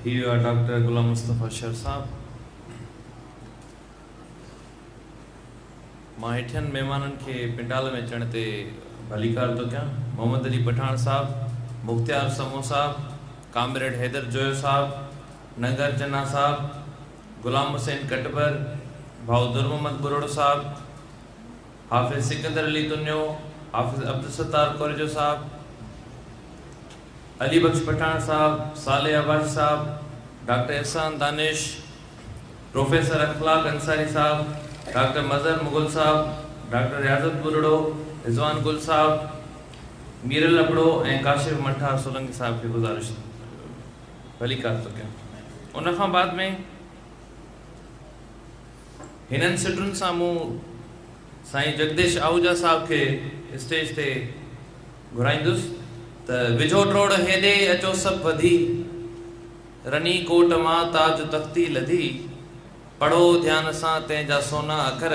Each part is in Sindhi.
هي ويو آهي ڊاڪٽر غلام مصطفيٰ شر صاحب. مان هيٺين مهمانن کي پنڊال ۾ اچڻ تي ڀليڪار ٿو ڪيان، محمد علي پٺاڻ صاحب، مختيار سمون صاحب، ڪامريڊ حيدر جويو صاحب، ننگر چنا صاحب، غلام حسين ڪٽبر، ڀائو در محمد ٻرڙو صاحب، حافظ سڪندر علي تنيو، حافظ عبدالستار ڪوريجو صاحب، علي بخش پٺاڻ صاحب، صالح عباسي صاحب، ڊاڪٽر احسان دانش، پروفيسر اخلاق انصاري صاحب، ڊاڪٽر مظهر مغل صاحب، ڊاڪٽر رياضت ٻرڙو، رضوان گل صاحب، ميرل ابڙو ۽ ڪاشف منٺار سولنگي صاحب کي گذارش ڀليڪار ٿو ڪيان. ان کان بعد ۾ هنن سٽن سان مون سائين جگديش آهوجا صاحب کي اسٽيج تي گهرائيندس ته وجهو ٽوڙ هيڏي اچو سڀ وڌي، رني ڪوٽ مان تاج تختي لڌي، پڙهو ڌيان سان تنهن جا سونا اکر،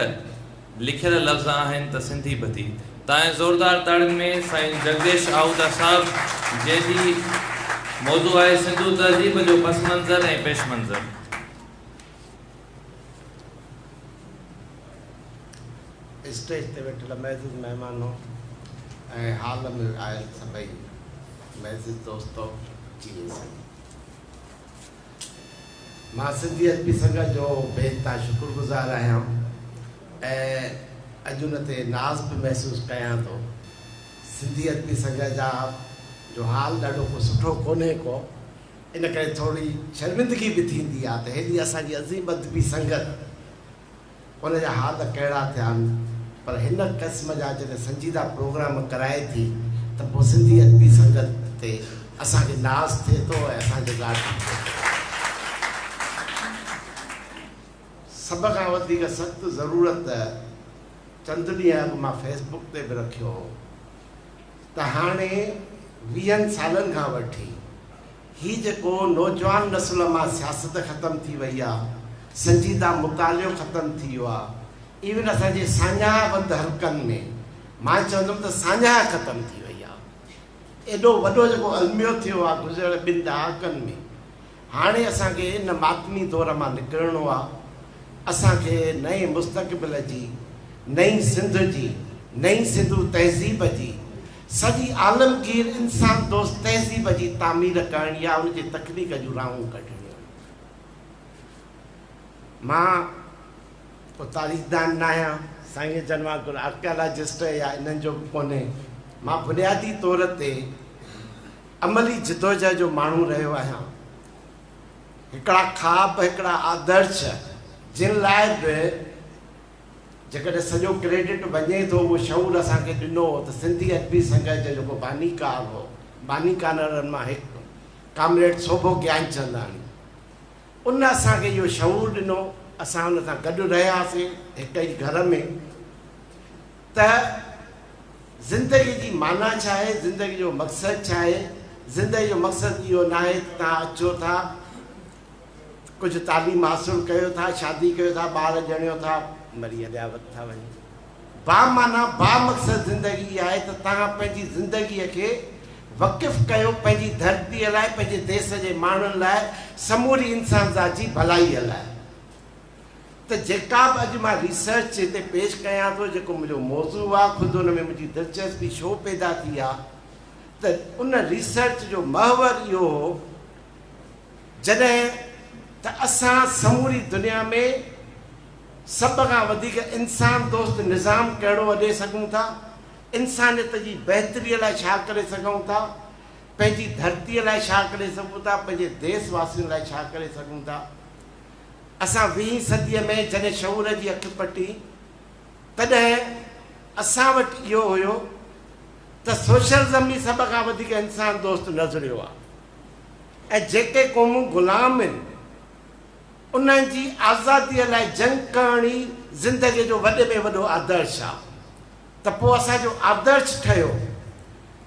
لکيل لفظ آهن ته سنڌي ٻڌي. تانئين زوردار تاڙين ۾ سائين جگديش آهوجا صاحب جنهن جي موضوع آهي سنڌو تهذيب جو پس منظر ۽ پيش منظر. اسٽيج تي ويٺل معزز مهمانو ۽ هال ۾ آيل سڀئي معزز دوستو جيئي سنڌ. مان سنڌي ادبي سنگت جو بي انتها شڪر گذار آهيان ۽ اڄ ان تي ناز به محسوس ڪيان ٿو. سنڌي ادبي سنگت جا جو حال ڏاڍو ڪو سٺو ڪونهي ڪو ان ڪري ٿوري شرمندگي به ٿيندي آهي ته هيڏي اسان جي عظيم ادبي سنگت ان جا حال ڪهڙا ٿيا آهن پر هن قسم جا جڏهن سنجيده پروگرام ڪرائي ٿي ته پوء سنڌي ادبي سنگت تي اسان کي ناز ٿئي ٿو ۽ اسان جو ڳاٽ به ٿئي ٿو. سڀ کان وڌيڪ سخت ضرورت چند ڏينهن اڳ مان فيس بڪ تي به رکيو هو ته هاڻي ويهن سالن کان وٺي هي جيڪو نوجوان نسل مان سياست ختم ٿي وئي آ، سنجيده مطالعو ختم ٿي ويو آ، ايون اسان جي ساڃاهه وند حلقن ۾ مان چوندم ته ساڃاهه ختم ٿي وئي آ. ايڏو وڏو جيڪو الميو ٿيو آ گذريل ٻن ڏهاڪن ۾، هاڻي اسان کي ان ماتمي دور مان نڪرڻو آ، اسان کي نئين مستقبل جي، نئين سنڌ جي، نئين سنڌو تهذيب جي، سڄي عالمگير انسان دوست تهذيب جي تعمير ڪرڻي آ، ان جي تخليق جون راهون ڪڍڻيون آهن. مان ڪو تاريخدان ناهيان، سائين جن وانگر آرڪيالاجسٽ يا انهن جو به ڪونهي. مان بنيادي طور تي عملي جدوجهد جو ماڻهو رهيو آهيان. هڪڙا خواب، هڪڙا آدرش، جن لاء به جيڪڏهن سڄو ڪريڊٽ وڃي ٿو، اهو شعور اسان کي ڏنو هو ته سنڌي ادبي سنگت جو جيڪو بانيڪار هو، بانيڪارن مان هڪ ڪامريڊ سوڀو گيانچنداڻي، ان اسان کي اهو شعور ڏنو، اسان ان سان گڏ رهياسين هڪ ئي گهر ۾. ته زندگي جي معنيٰ ڇا آهي، زندگي جو مقصد ڇا آهي، زندگي جو مقصد اهو ناهي ته توهان اچو ٿا، ڪجهه تعليم حاصل ڪيو ٿا، شادي ڪيو ٿا، ٻار ڄڻيو ٿا، مري هليا ٿا وڃو. بامعنيٰ بامقصد زندگي اها آهي ته توهان پنهنجي زندگيء کي وقف ڪيو پنهنجي ڌرتيء لاء، پنهنجي ديس جي ماڻهن لاء، سموري انسانذات جي ڀلائيء لاء. ته جيڪا به اڄ مان ريسرچ هتي پيش ڪيان ٿو جيڪو منهنجو موضوع آ خود ان ۾ منهنجي دلچسپي ڇو پيدا ٿي آ ته ان ريسرچ جو محور اهو هو جڏهن ته اسان سموري دنيا ۾ سڀ کان وڌيڪ انسان دوست نظام ڪهڙو اڏي سگهون ٿا انسانيت جي بهتري لاء ڇا ڪري سگهون ٿا پنهنجي ڌرتي لاء ڇا ڪري سگهون ٿا پنهنجي ديس واسين لاء ڇا ڪري سگهون ٿا. اسان ويهين صديء ۾ جڏهن شعور جي اک پٽي، تڏهن اسان وٽ اهو هيو ته سوشلزم ئي سڀ کان وڌيڪ انسان دوست نظريو آهي ۽ جيڪي قومون غلام آهن، انهن جي آزاديء لاء جنگ ڪرڻ ئي زندگيء جو وڏي ۾ وڏو آدرش آهي ته پوء اسان جو آدرش ٺهيو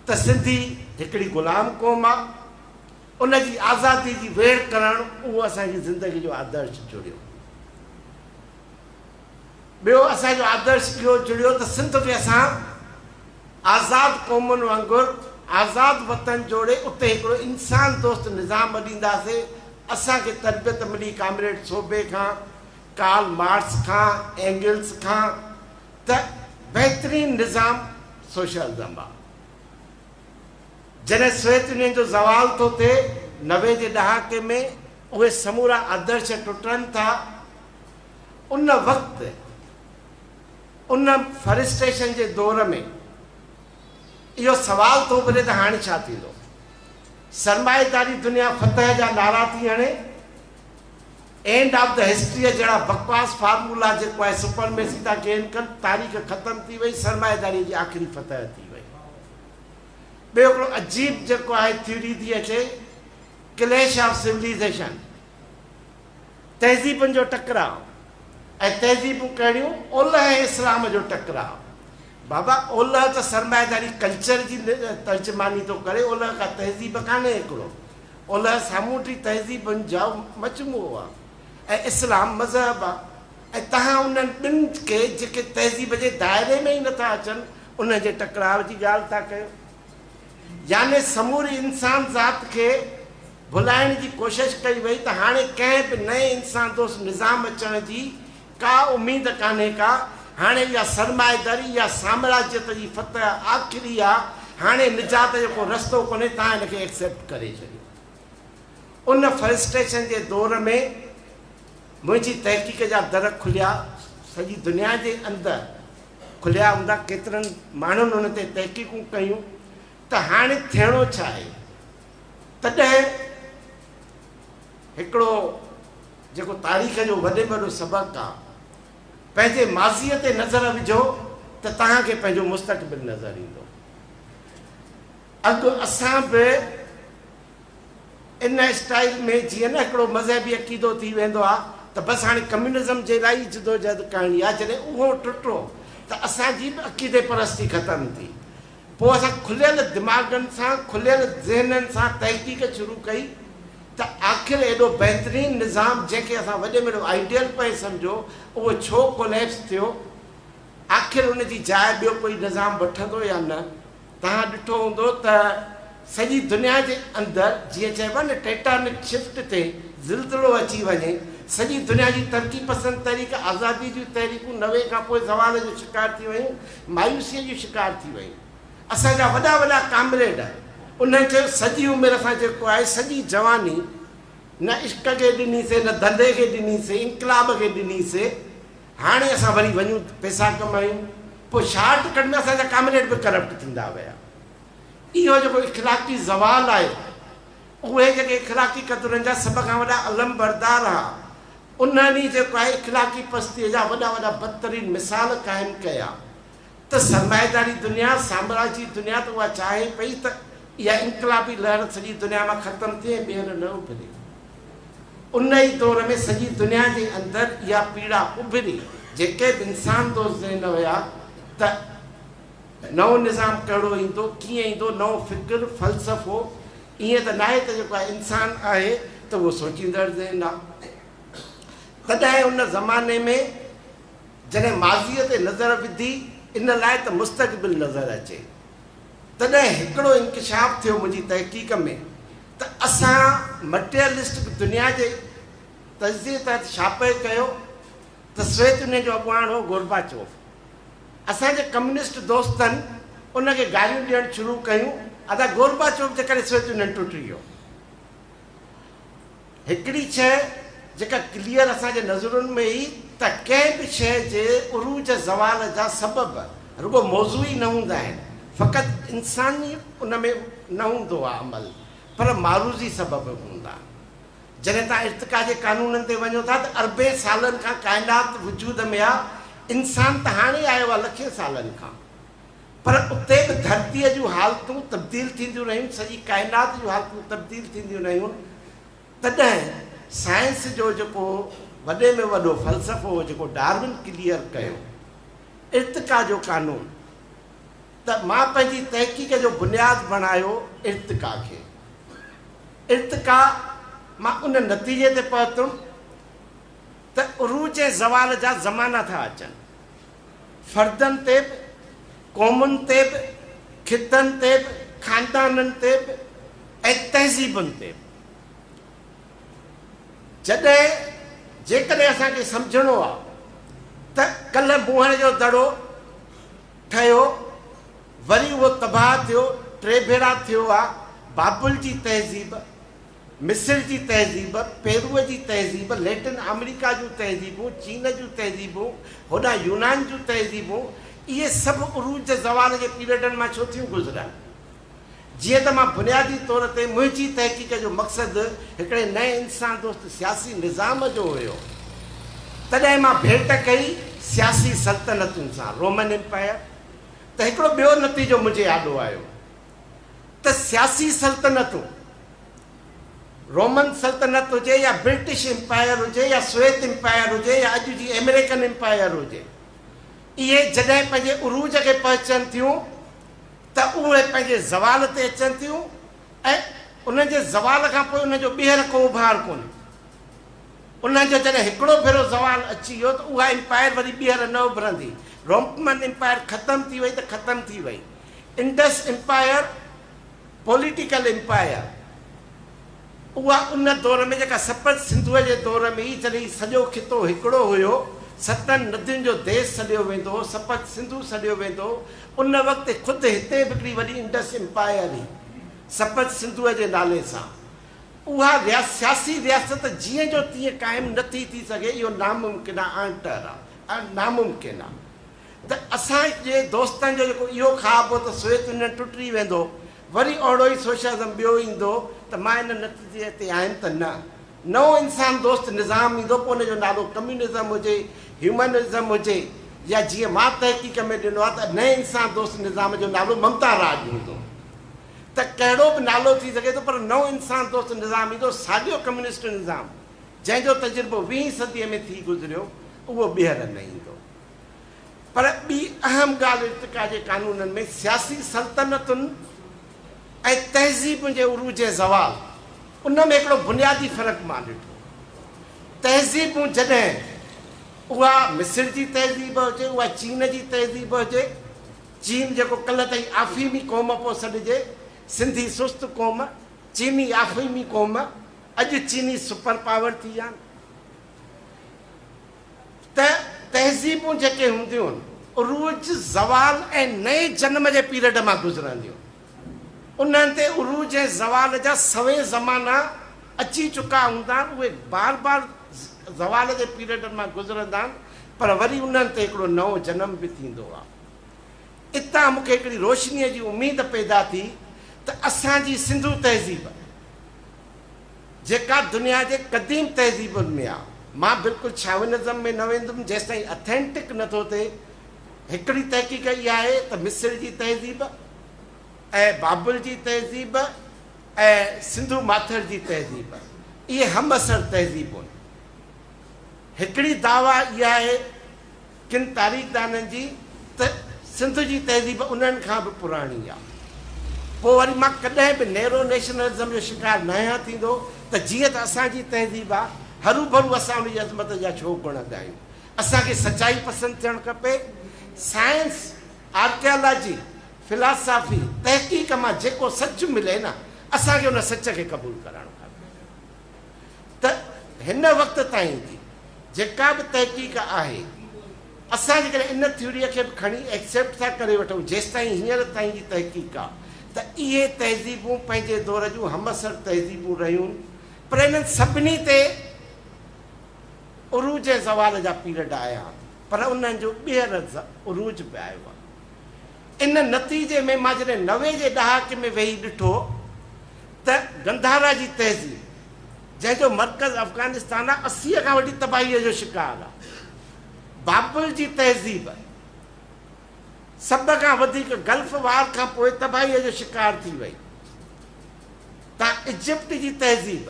ته سنڌي هڪڙي غلام قوم آهي، ان جي آزادي جي ويڙهه ڪرڻ اهو اسان جي زندگي جو آدرش جڙيو. ٻيو اسان جو آدرش اهو جڙيو ته سنڌ کي اسان آزاد قومن وانگر آزاد وطن جوڙي اتي هڪڙو انسان دوست نظام اڏينداسين. اسان کي تربيت ملي ڪامريڊ سوڀي کان، ڪارل مارڪس کان، اينگلز کان ته بهترين نظام سوشلزم آ. جڏهن سوويت يونين جو زوال ٿو ٿئي 90 جي ڏهاڪي ۾ اهي سمورا آدرش ٽٽن ٿا ان وقت ان فرسٽريشن جي دور ۾ اهو سوال ٿو اڀري ته هاڻي ڇا ٿيندو؟ سرمائيداري دنيا فتح جا نعرا ٿي هڻي، اينڊ آف the هسٽريء جهڙا بڪواس فارمولا جيڪو آهي سپرميسي ٿا گين ڪن، تاريخ ختم ٿي وئي، سرمائيداريء جي آخري فتح ٿي وئي. ٻيو هڪڙو عجيب جيڪو آهي ٿيوري ٿي اچي ڪليش آف سوليزيشن، تهذيبن جو ٽڪراء ۽ تهذيبون ڪهڙيون؟ اولهه ۽ اسلام جو ٽڪراء. بابا اولهه ته سرمائيداري ڪلچر جي ترجماني ٿو ڪري، اولهه ڪا تهذيب ڪانهي هڪڙو. اولهه سامونڊي تهذيبن جو مجموعو آ ۽ اسلام مذهب آ ۽ توهان انهن ٻن کي جيڪي تهذيب جي دائري ۾ ئي نٿا اچن انهن جي ٽڪراء جي ڳالهه ٿا ڪيو. يعني سموري انسان ذات کي ڀلائڻ جي ڪوشش ڪئي وئي ته هاڻي ڪنهن به نئين انسان دوست نظام اچڻ جي ڪا اميد ڪانهي ڪا، هاڻي اها سرمائيداري يا سامراجيت جي فتح آخري آ، هاڻي نجات جو ڪو رستو ڪونهي، توهان ان کي ايڪسيپٽ ڪري ڇڏيو. ان فرسٽريشن جي دور ۾ منهنجي تحقيق جا در کليا، سڄي دنيا جي اندر کليا هوندا، ڪيترن ماڻهن ان تي تحقيقون ڪيون ته هاڻي ٿيڻو ڇا آهي؟ تڏهن هڪڙو جيڪو تاريخ جو وڏي ۾ وڏو سبق آ، پنهنجي ماضيء تي نظر وجهو ته توهان کي پنهنجو مستقبل نظر ايندو. اڳ اسان به ان اسٽائيل ۾ جيئن نه هڪڙو مذهبي عقيدو ٿي ويندو آ ته بس هاڻي ڪميونزم جي لاء ئي جدوجهد ڪرڻي آ، جڏهن اهو ٽٽو ته اسان جي به عقيدي پرستي ختم ٿي. پوء اسان کليل دماغن سان، کليل ذهنن سان تحقيق شروع ڪئي ته آخر ايڏو بهترين نظام جنهن کي اسان وڏي ۾ وڏو آئيڊيل پئي سمجهيو اهو ڇو ڪوليپس ٿيو؟ آخر ان جي جاء ٻيو ڪوئي نظام وٺندو يا نه؟ توهان ڏٺو هوندو ته سڄي دنيا جي اندر جيئن چئبو آهي نه ٽيٽانڪ شفٽ تي زلزلو اچي وڃي، سڄي دنيا جي ترقي پسند تحريڪ، آزادي جون تحريڪون 90 کان پوء زوال جو شڪار ٿي ويون، مايوسيء جو شڪار ٿي ويون. اسان جا وڏا وڏا ڪامريڊ انهن چيو سڄي عمر اسان جيڪو آهي سڄي جواني نه عشق کي ڏني سي نه ڌنڌي کي ڏني سي انقلاب کي ڏني سي هاڻي اسان وري وڃون پئسا ڪمايون پوء شارٽ ڪٽ ۾ اسان جا ڪامريڊ به ڪرپٽ ٿيندا ويا. اهو جيڪو اخلاقي زوال آيو اهي جيڪي اخلاقي قدرن جا سڀ کان وڏا علمبردار ها انهن ئي جيڪو آهي اخلاقي پستيء جا وڏا وڏا بدترين مثال قائم ڪيا ته سرمائيداري دنيا، سامراجي دنيا ته اها چاهي پئي ته اها انقلابي لهر سڄي دنيا مان ختم ٿئي ۽ ٻيهر نه اڀري. ان ئي دور ۾ سڄي دنيا جي اندر اها پيڙا اڀري، جيڪي به انسان دوست ذهن هيا ته نئون نظام ڪهڙو ايندو، ڪيئن ايندو، نئون فڪر، فلسفو، ائين ته ناهي ته جيڪو آهي انسان آهي ته اهو سوچيندڙ ذهن آهي. تڏهن ان زماني ۾ جڏهن ماضيء تي نظر وڌي ان لاء ته مستقبل نظر اچي، تڏهن هڪڙو انڪشاف ٿيو منهنجي تحقيق ۾ ته اسان مٽيرلسٽڪ دنيا جي تجزيي تحت ڇا پئي ڪيو ته سويت يونين جو اڳواڻ هو گورباچوف. اسان جي ڪميونسٽ دوستن ان کي گاريون ڏيڻ شروع ڪيون، ادا گورباچوف جي ڪري سويت يونين ٽٽي ويو. هڪڙي شيء جيڪا ڪليئر اسان جي نظرن ۾ ئي ته ڪنهن به شيء جي عروج زوال جا سبب رڳو موضوعي نه هوندا آهن، فقط انساني ان ۾ نه هوندو آهي عمل پر معروضي سبب به هوندا آهن. جڏهن توهان ارتقا جي قانونن تي وڃو ٿا ته اربين سالن کان ڪائنات وجود ۾ آ، انسان ته هاڻي آيو آ لکين سالن کان. پر اتي به ڌرتيء جون حالتون تبديل ٿينديون رهيون، سڄي ڪائنات جون حالتون تبديل ٿينديون رهيون، تڏهن سائنس جو جيڪو وڏي ۾ وڏو فلسفو هو، جيڪو ڊارون ڪليئر ڪيو، ارتقا جو قانون، ته مان پنهنجي تحقيق جو بنياد بڻايو ارتقا کي. ارتقا مان ان نتيجي تي پهتم ته عروج ۽ زوال جا زمانا ٿا اچن. فردن تي به، قومن تي به، خطن تي به، خاندانن تي به ۽ تهذيبن تي به. جڏهن جيڪڏهن اسان کي سمجهڻو آ ته ڪلهه موهن جو دڙو ٺهيو وري اهو تباهه ٿيو، ٽي ڀيرا ٿيو آ، بابل جي تهذيب، مصر جي تهذيب، پيروء جي تهذيب، ليٽن آمريڪا جون تهذيبون، چين جون تهذيبون، هوڏانهن يونان جون تهذيبون، اهي سڀ عروج زوال جي پيريڊن مان ڇو ٿيون گذرن؟ جيئن ته مان بنيادي طور تي منهنجي تحقيق جو مقصد هڪڙي نئين انسان دوست سياسي نظام جو هيو، تڏهن مان ڀيٽ ڪئي سياسي سلطنتن سان، رومن امپائر، ته هڪڙو ٻيو نتيجو منهنجي آڏو آيو ته سياسي سلطنتون، رومن سلطنت هجي يا برٽش امپائر هجي يا سويت امپائر هجي يا اڄ جي آمريڪن امپائر هجي، اهي جڏهن پنهنجي عروج کي پهچن ٿيون ته اهي پنهنجي زوال تي اچن ٿيون ۽ انهن جي زوال کان پوء انهن جو ٻيهر ڪو اڀار ڪونهي. انهن جو جڏهن هڪڙو ڀيرو زوال اچي ويو ته اها امپائر وري ٻيهر نه اڀرندي. رومن امپائر ختم ٿي وئي ته ختم ٿي وئي. انڊس امپائر پوليٽيڪل امپائر اها ان دور ۾ جيڪا سپت سنڌوء جي دور ۾ ئي جڏهن هي سڄو خطو هڪڙو هيو، ستن ندين جو ديس سڏيو ويندو هو، سپت سنڌو سڏيو ويندو هو، ان وقت خود هتي به هڪڙي وڏي انڊس امپائر هئي، سپت سنڌوء جي نالي سان. اها سياسي رياست جيئن جو تيئن قائم نه ٿي ٿي سگهي، اهو ناممڪن آهي، اڻ ٽر آهي ۽ ناممڪن آهي ته اسان جي دوستن جو جيڪو اهو خواب هو ته سوويت يونين ٽٽي ويندو، وري اهڙو ئي سوشلزم ٻيو ايندو ته مان ان نتيجي تي آيم ته نه، نئون انسان دوست نظام ايندو پوء ان جو نالو ڪميونزم هجي، هيومنزم هجي يا جيئن مان تحقيق ۾ ڏنو آهي ته نئين انسان دوست نظام جو نالو ممتا راڄ هوندو ته ڪهڙو به نالو ٿي سگهي ٿو پر نئون انسان دوست نظام ايندو ساڳيو ڪميونسٽ نظام جنهن جو تجربو ويهين صديء ۾ ٿي گذريو اهو ٻيهر نه ايندو. پر ٻي اهم ڳالهه ارتقا جي قانونن ۾ سياسي سلطنتن ۽ تهذيبن جي عروج ۽ زوال ان ۾ هڪڙو بنيادي فرق مان ڏٺو. تهذيبون جڏهن اها مصر جي تهذيب هجي، اها چين جي تهذيب هجي، چين جيڪو ڪلهه تائين آفيمي قوم پيو سڏجي، سنڌي سست قوم، چيني آفيمي قوم، اڄ چيني سپر پاور ٿي ويا آهن. ته تهذيبون جيڪي هونديون عروج، زوال ۽ نئين جنم جي پيريڊ مان گذرنديون. انهن تي عروج ۽ زوال جا سوين زمانا اچي چڪا هوندا آهن، اهي بار بار زوال جي پيريڊن مان گذرندا آهن، پر وري انهن تي هڪڙو نئون جنم به ٿيندو آهي. اتان مون کي هڪڙي روشنيء جي اميد پيدا ٿي ته اسان جي سنڌو تهذيب، جيڪا دنيا جي قديم تهذيبن ۾ آ. مان بلڪل ڇاونزم ۾ نه ويندم جيستائين اٿينٽڪ نه ٿو ٿئي. هڪڙي تحقيق اها آهي ته مصر جي تهذيب ۽ بابل جي تهذيب ۽ سنڌو ماٿر جي تهذيب اهي همعصر تهذيبون. هڪڙي دعويٰ اها آهي ڪن تاريخدانن جي ته سنڌ جي تهذيب انهن کان به پراڻي آ. پوء وري مان ڪڏهن به نيرو نيشنلزم جو شڪار ناهيان ٿيندو ته جيئن ته اسان جي تهذيب آ، هروڀرو اسان ان جي عظمت جا ڇو گڻ ڳايون. اسان کي سچائي پسند ٿيڻ کپي. سائنس، آرڪيالاجي، فلاسافي، تحقيق مان جيڪو سچ ملي نه، اسان کي ان سچ کي قبول ڪرڻ کپي. ته هن وقت تائين جي جيڪا به تحقيق آهي، اسان جيڪڏهن ان ٿيوريء کي به کڻي ايڪسيپٽ ٿا ڪري وٺون، جيستائين هينئر تائين جي تحقيق آ، ته اهي تهذيبون پنهنجي دور جون همعصر تهذيبون رهيون، پر انهن سڀني تي عروج ۽ زوال جا پيرڊ آيا، پر انهن جو ٻيهر عروج به آيو آ. ان نتيجي ۾ مان جڏهن 90 جي ڏهاڪي ۾ ويهي ڏٺو ته گنڌارا جي تهذيب جنهن جو مرڪز افغانستان آهي 80 کان وٺي تباهيء جو شڪار آهي. بابل جي تهذيب سڀ کان وڌيڪ گلف وار کان پوء تباهيء جو شڪار ٿي وئي. تان ايجپٽ جي تهذيب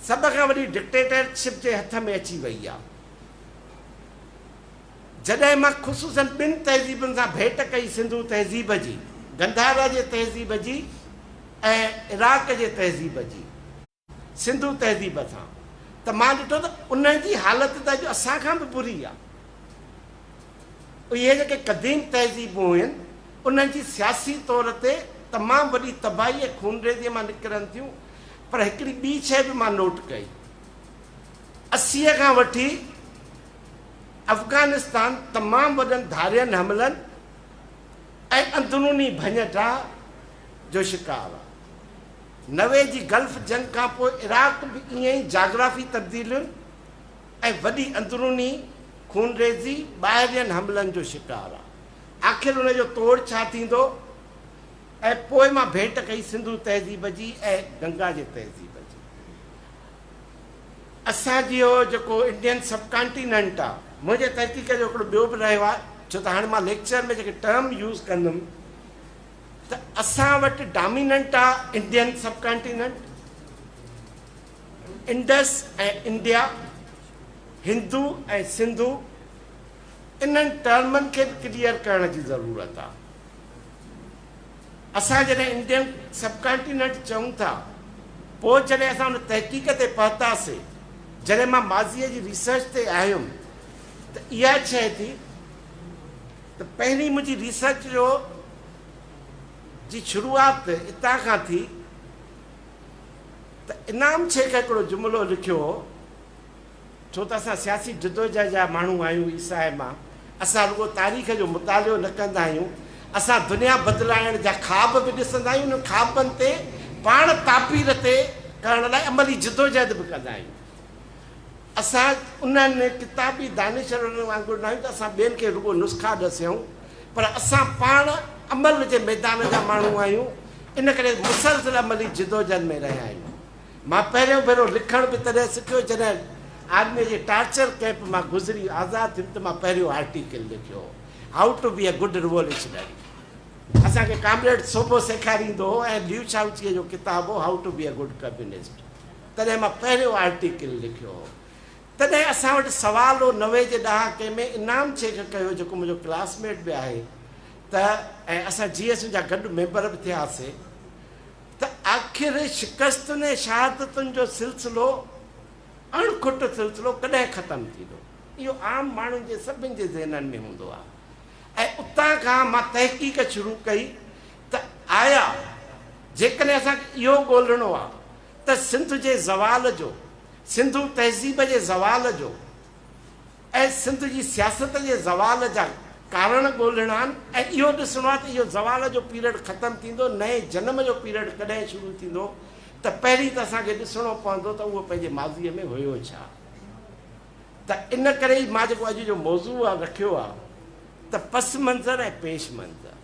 سڀ کان وڏي ڊڪٽيٽرشپ جي هٿ ۾ اچي وئي آهي. جڏهن مان خصوصاً ٻن تهذيبن سان ڀيٽ ڪئي سنڌو تهذيب جي، گنڌارا جي تهذيب جي ۽ عراق جي تهذيب جي، سنڌو تهذيب سان، ته مان ڏٺو ته انهن جي حالت ته اڄ اسان کان به بري آهي. اهي جيڪي قديم تهذيبون هين، انهن جي سياسي طور تي تمام وڏي تباهي ۽ خونريزيء مان نڪرن ٿيون، پر هڪڙي ٻي شيء به مان نوٽ ڪئي. 80 کان وٺي افغانستان تمام وڏن ڌارين حملن ۽ اندروني ڀڃ ڊاهه جو شڪار آهي. 90 جي گلف جنگ کان پوء عراق به ائين ئي جاگرافي تبديلين ۽ وڏي اندروني خونريزي، ٻاهرين حملن جو شڪار آهي. آخر ان جو توڙ ڇا ٿيندو؟ ۽ پوء مان ڀيٽ ڪئي سنڌو تهذيب جي ۽ گنگا جي تهذيب جي. اسان جي اهو جيڪو انڊين سب ڪانٽيننٽ آ، منهنجي تحقيق جو هڪڙو ٻيو به رهيو آ، ڇو ته هاڻي مان ليڪچر ۾ جيڪي ٽرم يوز ڪندم ته اسان وٽ ڊاميننٽ آ Indian subcontinent, Indus ۽ India, Hindu ۽ Sindhu, انهن ٽرمن کي به ڪليئر ڪرڻ جي ضرورت آ. اسان جڏهن انڊين سب ڪانٽيننٽ چئون ٿا، پوء جڏهن اسان ان تحقيق تي پهتاسي، جڏهن مان ماضيء جي ريسرچ تي آيم ته اها شيء ٿي ته پهرين منهنجي ريسرچ جو جي شروعات اتان کان ٿي ته انعام شيخ هڪڙو جملو لکيو هو، ڇو ته اسان سياسي جدوجهد جا ماڻهو آهيون عيسائي مان اسان رڳو تاريخ جو مطالعو نه ڪندا آهيون اسان دنيا بدلائڻ جا خواب به ڏسندا آهيون انهن خوابن تي پاڻ تعبير تي ڪرڻ لاء عملي جدوجهد به ڪندا آهيون اسان انهن ڪتابي دانشورن وانگر نه آهيون ته اسان ٻين کي رڳو نسخا ڏسيون پر اسان پاڻ عمل جي ميدان جا ماڻهو آهيون ان ڪري مسلسل عملي جدوجهد ۾ رهيا آهيون. مان پهريون ڀيرو لکڻ به تڏهن سکيو جڏهن آرميء جي ٽارچر ڪئمپ مان گذري آزاد ٿيم ته مان پهريون آرٽيڪل لکيو هو How to be a good revolutionary. اسان کي ڪامريڊ سوڀو سيکاريندو هو ۽ ليو شائوچيء جو ڪتاب هو How to be a good communist. تڏهن مان پهريون آرٽيڪل لکيو هو. تڏهن اسان وٽ سوال هو 90 جي ڏهاڪي ۾ انعام شيخ ڪيو جيڪو منهنجو ڪلاس ميٽ به آهي ته ۽ اسان جي ايس جا گڏ ميمبر به ٿياسي ته آخر شڪستن ۽ شهادتن جو سلسلو، اڻ کٽ سلسلو ڪڏهن ختم ٿيندو؟ اهو عام ماڻهن جي سڀن جي ذهنن ۾ هوندو آهي ۽ اتان کان مان تحقيق شروع ڪئي ته آيا جيڪڏهن اسان کي اهو ڳولڻو آهي ته سنڌ جي زوال جو، سنڌو تهذيب جي زوال جو، ۽ سنڌ جي سياست جي زوال جا ڪارڻ ڳولڻا آهن ۽ اهو ڏسڻو آهي ته اهو زوال جو پيريڊ ختم ٿيندو، نئين جنم جو پيريڊ ڪڏهن شروع ٿيندو ته پهرين ته اسان کي ڏسڻو پوندو ته اهو پنهنجي ماضيء ۾ هيو ڇا؟ ته ان ڪري ئي مان جيڪو اڄ جو موضوع رکيو آهي ته پس منظر ۽ پيش منظر.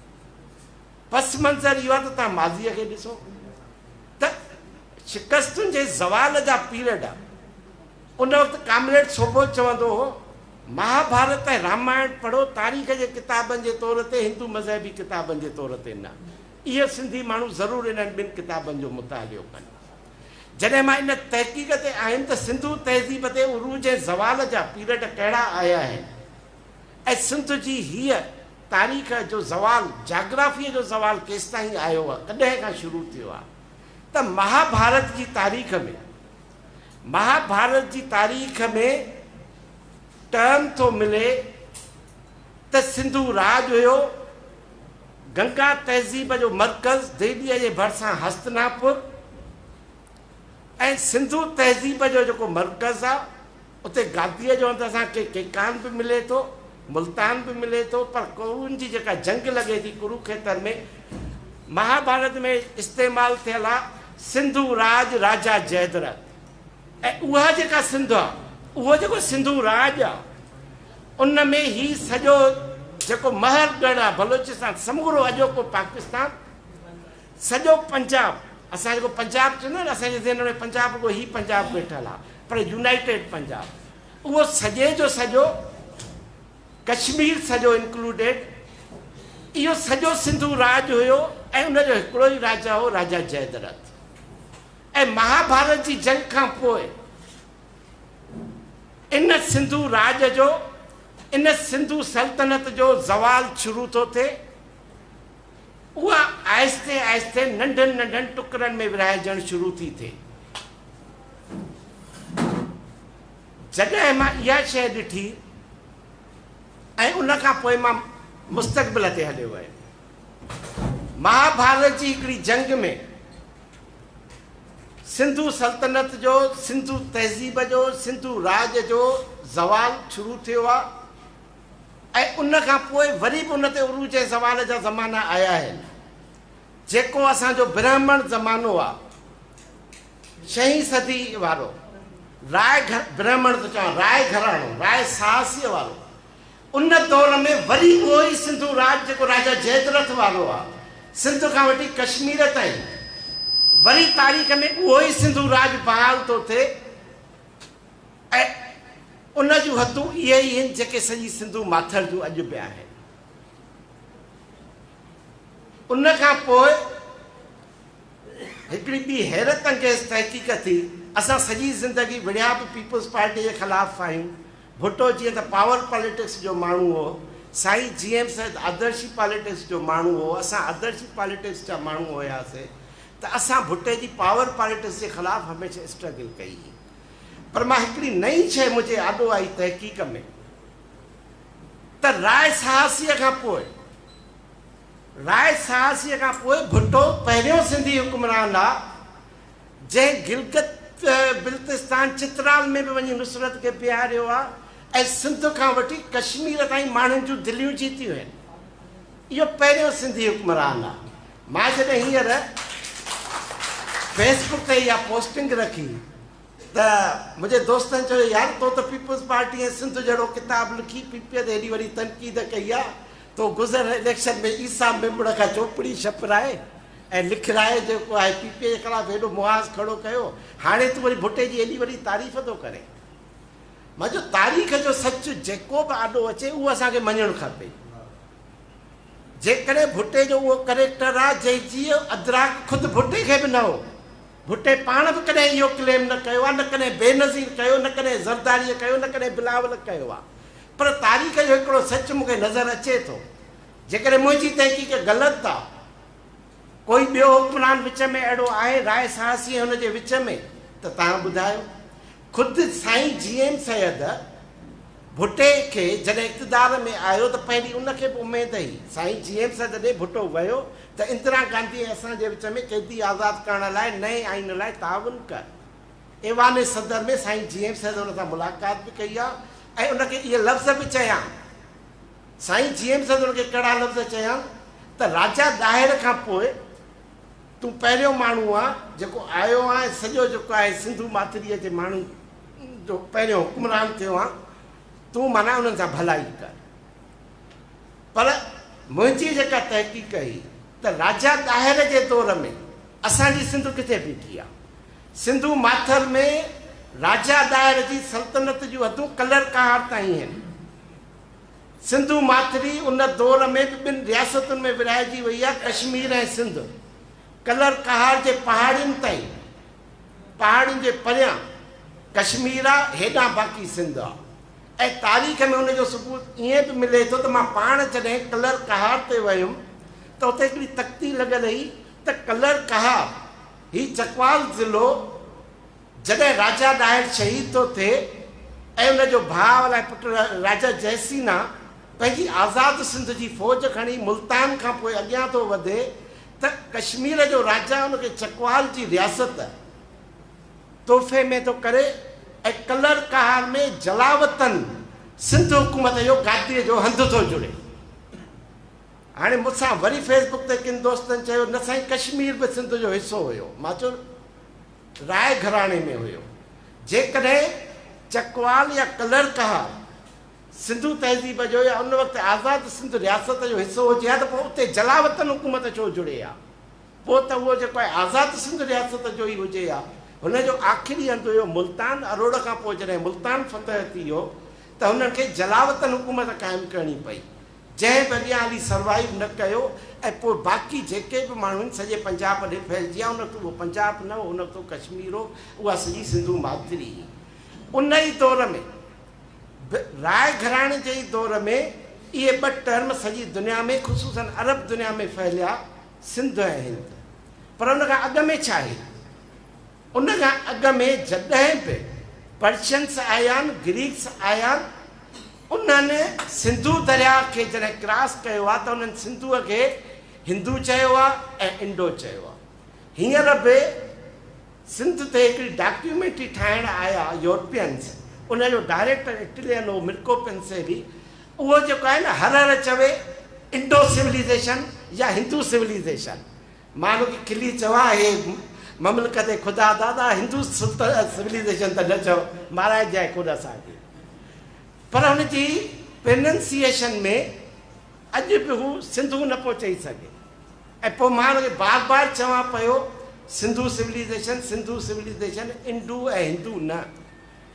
پس منظر اهو آهي ته توهان ماضيء کي ڏسو ته شڪستن جي زوال جا پيريڊ ان وقت ڪامريڊ سوڀو چوندو هو، مهاڀارت ۽ رامائڻ پڙهو تاريخ جي ڪتابن جي طور تي هندو مذهبي ڪتابن جي طور تي نه. اهي سنڌي ماڻهو ضرور انهن ٻن ڪتابن جو مطالعو ڪن. جڏهن مان ان تحقيق تي آيم ته سنڌو تهذيب تي عروج ۽ زوال جا پيريڊ ڪهڙا آيا آهن ۽ سنڌ جي هيء تاريخ جو زوال، جاگرافيء جو زوال ڪيستائين آيو آهي، ڪڏهن کان شروع ٿيو آهي ته مهاڀارت جي تاريخ ۾، مهاڀارت جي تاريخ ۾ ٽرم ٿو ملي ته سنڌو راڄ هيو، گنگا تهذيب جو مرڪز دهليء جي ڀرسان هستناپور ۽ سنڌو تهذيب جو جيڪو مرڪز آ اتي گاديء جو هنڌ اسان کي ڪيڪان به ملي ٿو، ملتان به ملي ٿو پر ڪورون جي جيڪا جنگ لڳي ٿي ڪروکيتر ۾ مهاڀارت ۾ استعمال ٿيل آ سنڌو راڄ راجا جئدرٿ ۽ اها جيڪا سنڌ آ اهو جيڪو سنڌو راڄ آ ان ۾ هي سڄو جيڪو مهر ڳڙهه آ بلوچستان سمورو اڄوڪو پاڪستان سڄو پنجاب اسان جيڪو پنجاب چوندا آهيون نه اسان جي ذهن ۾ پنجاب رڳو هي پنجاب ويٺل آ پر يونائيٽيڊ پنجاب اهو سڄي جو سڄو ڪشمير سڄو انڪلوڊيڊ اهو سڄو سنڌو راڄ هيو ۽ ان جو هڪڙو ئي راجا هو راجا جئدرٿ ۽ مهاڀارت جي جنگ کان پوء ان سنڌو راڄ جو ان سنڌو سلطنت جو زوال شروع ٿو ٿئي اها آهستي آهستي ننڍن ننڍن ٽڪرن ۾ ورهائجڻ شروع ٿي ٿئي. جڏهن مان اها شيء ڏٺي ۽ ان کان پوء مان مستقبل تي هليو ويم. مهاڀارت جي هڪڙي جنگ ۾ سنڌو سلطنت جو، سنڌو تهذيب جو، سنڌو راڄ جو زوال شروع ٿيو آ ۽ ان کان پوء وري به ان تي عروج ۽ زوال جا زمانا آيا آهن. جيڪو اسان جو برهمڻ زمانو آ، ڇهين صدي وارو، راء گهر، برهمڻ ٿو چوان، راء گهراڻو، راء ساهسيء وارو، ان دور ۾ وري اهو ئي سنڌو راڄ جيڪو راجا جئدرٿ وارو آ، سنڌ کان وٺي ڪشمير تائين، وري تاريخ ۾ اهو ئي سنڌو راڄ بحال ٿو ٿئي ۽ ان جون حدون اهي ئي هن جيڪي سڄي سنڌو ماٿر جون اڄ به آهن. ان کان پوء هڪڙي ٻي حيرت انگيز تحقيق ٿي. اسان سڄي زندگي وڙهيا به پيپلز پارٽي جي خلاف آهيون. ڀٽو جيئن ته پاور پاليٽڪس جو ماڻهو هو، سائين جي ايم سيد آدرشي پاليٽڪس جو ماڻهو هو، اسان آدرشي پاليٽڪس جا ماڻهو هياسي ته اسان ڀٽي جي پاور پاليٽڪس جي خلاف هميشه اسٽرگل ڪئي هئي. پر مان هڪڙي نئين شيء منهنجي آڏو آئي تحقيق ۾ ته راء سهاسيء کان پوء راء سهاسيء کان پوء ڀٽو پهريون سنڌي حڪمران آ جنهن گلگت بلتستان چترال ۾ به وڃي نصرت کي بيهاريو آ ۽ سنڌ کان وٺي ڪشمير تائين ماڻهن جون دليون جيتيون آهن. اهو پهريون سنڌي حڪمران آ. مان جڏهن هينئر فيس بڪ تي اها پوسٽنگ رکي ته منهنجي دوستن چيو يار تو ته پيپلز پارٽي ۽ سنڌ جهڙو ڪتاب لکي پي پي تي هيڏي وڏي تنقيد ڪئي آ، تو گذريل اليڪشن ۾ عيسيٰ ميمڻ کان چوپڙي ڇپرائي ۽ لکرائي جيڪو آهي پي پي جي خلاف هيڏو محاذ کڙو ڪيو، هاڻي تون وري ڀٽي جي ايڏي وڏي تعريف ٿو ڪرين. مان چيو تاريخ جو سچ جيڪو به آڏو اچي اهو اسان کي مڃڻ کپي. جيڪڏهن ڀٽي جو اهو ڪريڪٽر آ جنهن جي ادراڪ خود ڀٽي کي به نه هو. ڀٽي پاڻ به ڪڏهن اهو ڪليم نه ڪيو آ، نه ڪڏهن بينظير ڪيو، نه ڪڏهن زرداريء ڪيو، نه ڪڏهن بلاول ڪيو آ. پر تاريخ جو هڪڙو سچ مون کي نظر اچي ٿو. جيڪڏهن منهنجي تحقيق غلط آ، ڪوئي ٻيو حڪمران وچ ۾ اهڙو آهي راء سهاسي ۽ هن جي وچ ۾ ته توهان ٻڌايو. خود سائين جي ايم سيد ڀٽي کي جڏهن اقتدار ۾ آيو ته پهرين ان کي به اميد هئي. سائين جي ايم سيد ڏي ڀٽو ويو ته اندرا گانڌي ۽ اسان جي وچ ۾ قيدي آزاد ڪرڻ لاء نئين آئين لاء تعاون ڪر. ايوان صدر ۾ سائين جي ايم سيد ان سان ملاقات به ڪئي آ ۽ ان کي اهي لفظ به چيا. سائين جي ايم سيد ان کي ڪهڙا لفظ چيا ته راجا ڏاهر کان پوء تون پهريون ماڻهو آن جيڪو آيو آن ۽ سڄو جيڪو آهي سنڌو ماٿريء جي ماڻهن جو پهريون حڪمران ٿيو آن، تون معنيٰ انهن سان ڀلائي ڪر. پر منهنجي جيڪا تحقيق هئي ته راجا ڏاهر جي دور ۾ اسان جي سنڌ ڪٿي بيٺي آ؟ سنڌو ماٿر ۾ راجا ڏاهر جي سلطنت جون حدون ڪلر ڪهار تائين هن. سنڌو ماٿري ان دور ۾ به ٻن رياستن ۾ ورهائجي وئي آ، ڪشمير ۽ سنڌ. ڪلر ڪهار جي پهاڙين تائين، پهاڙين جي پريان ڪشمير آ، هيڏانهن باقي سنڌ آ. ۽ تاريخ ۾ ان جو ثبوت ائين به ملي ٿو ته مان پاڻ جڏهن ڪلر ڪهار تي ويم ته اتي هڪڙي تختي لڳل هئي ته ڪلر ڪهار، هي چڪوال ضلعو، جڏهن راجا ڏاهر شهيد ٿو ٿئي ۽ ان جو ڀاء الائي پٽ راجا جئسينا پنهنجي آزاد سنڌ جي فوج کڻي ملتان کان پوء اڳيان ٿو وڌي ته ڪشمير جو راجا ان کي چڪوال جي رياست تحفي ۾ ٿو ڪري ۽ ڪلر ڪهار ۾ جلاوطن سنڌ حڪومت جو گاديء جو هنڌ ٿو جڙي. هاڻي مون سان وري فيس بڪ تي ڪن دوستن چيو نه سائين ڪشمير به سنڌ جو حصو هيو. مان چيو راء گهراڻي ۾ هيو. جيڪڏهن چڪوال يا ڪلر ڪهار سنڌو تهذيب جو يا ان وقت آزاد سنڌ رياست جو حصو هجي ها ته پوء اتي جلاوطن حڪومت ڇو جڙي ها؟ پوء ته اهو جيڪو آهي آزاد سنڌ رياست جو ئي هجي ها. هن جو آخري هنڌ هيو ملتان. اروڙ کان پوء جڏهن ملتان فتح ٿي ويو ته هنن کي جلاوطن حڪومت قائم ڪرڻي پئي. جنهن به اڳيان هلي سروائيو نه ڪيو ۽ پوء باقي جيڪي به ماڻهو آهن سڄي پنجاب ڏي ڦهلجي ويا ان وقت اهو پنجاب نه هو ان وقت اهو ڪشمير هو اها سڄي سنڌو ماٿري هئي ان ئي دور ۾ به راء گهراڻي جي ئي دور ۾ اهي ٻه ٽرم سڄي دنيا ۾ خصوصن عرب دنيا ۾ ڦهليا سنڌ ۽ هند پر ان کان اڳ ۾ ڇا آهي؟ ان کان اڳ ۾ جڏهن به پرشنس آيا آهن، گريڪس آيا آهن، انهن سنڌو درياء کي جڏهن ڪراس ڪيو آهي ته انهن سنڌوء کي هندو چيو آهي ۽ انڊو چيو آهي. هينئر به سنڌ تي هڪڙي ڊاڪيومينٽري ٺاهڻ آيا يورپينز، ان جو ڊائريڪٽر اٽلين هو مرڪو پنسيري، اهو جيڪو آهي نه هر هر چوي انڊو سوليزيشن يا هندو سوليزيشن. مان ان کي کلي چوان هي مملڪت خدا دادا هندو سوليزيشن ته نه چئو، مارائجانء ڪونه اسان کي. پر هن جي پرننسيئيشن ۾ اڄ به هو سنڌو نه پيو چئي سگهي ۽ پوء مان هن کي بار بار چوان پيو Sindhu civilisation, Sindhu civilisation, Indo ۽ هندو نه.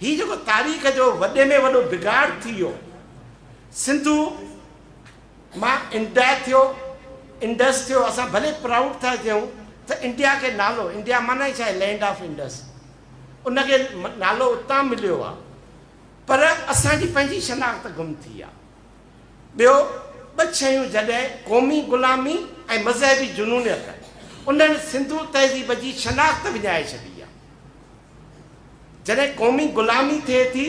هي جيڪو تاريخ جو وڏي ۾ وڏو بگاڙ ٿي ويو، سنڌو مان انڊيا ٿيو، انڊس ٿيو، اسان ڀلي پرائوڊ ٿا ٿيون ته انڊيا کي نالو، انڊيا معنيٰ ئي ڇا آهي لينڊ آف انڊس، ان کي نالو اتان مليو آهي، پر اسان جي پنهنجي شناخت گم ٿي آهي. ٻيو ٻه شيون جڏهن قومي غلامي ۽ مذهبي جنونيت انهن سنڌو تهذيب جي شناخت وڃائي ڇڏي آهي. جڏهن قومي غلامي ٿئي ٿي